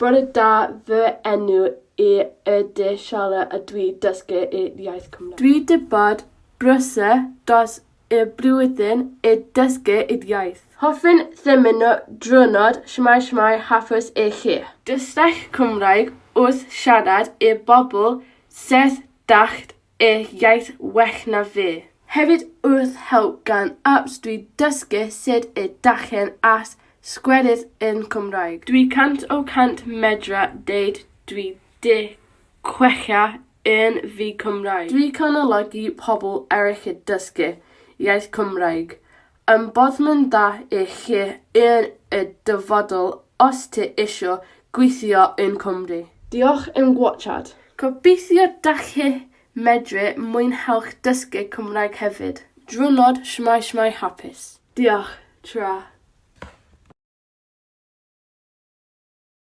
Bore da fy enw i ydy Charlotte a dwi dysgu y iaith Cymraeg. Dwi 'di bod brysur dros y blwyddyn i dysgu yr iaith. Hoffwn ddymuno diwrnod shwmae shwmae hapus i chi. Dysgwch Cymraeg wrth siarad i bobl sydd dallt y iaith well na fi. Hefyd wrth help gan apps dwi dysgu sut i darllen a sgwennu yn Cymraeg. Dwi 100% medra deud dwi 'di gwella yn fy Cymraeg. Dwi canolygu pobl eraill i dysgu iaith Cymraeg. Yn boddman dda i chi yn y dyfodol os ti isio gweithio yn Cymru. Diolch am watchad. Gobeithio dach chi medru mwynhau'ch dysgu Cymraeg hefyd. Diwrnod shwmae shwmae hapus. Diolch. Tra.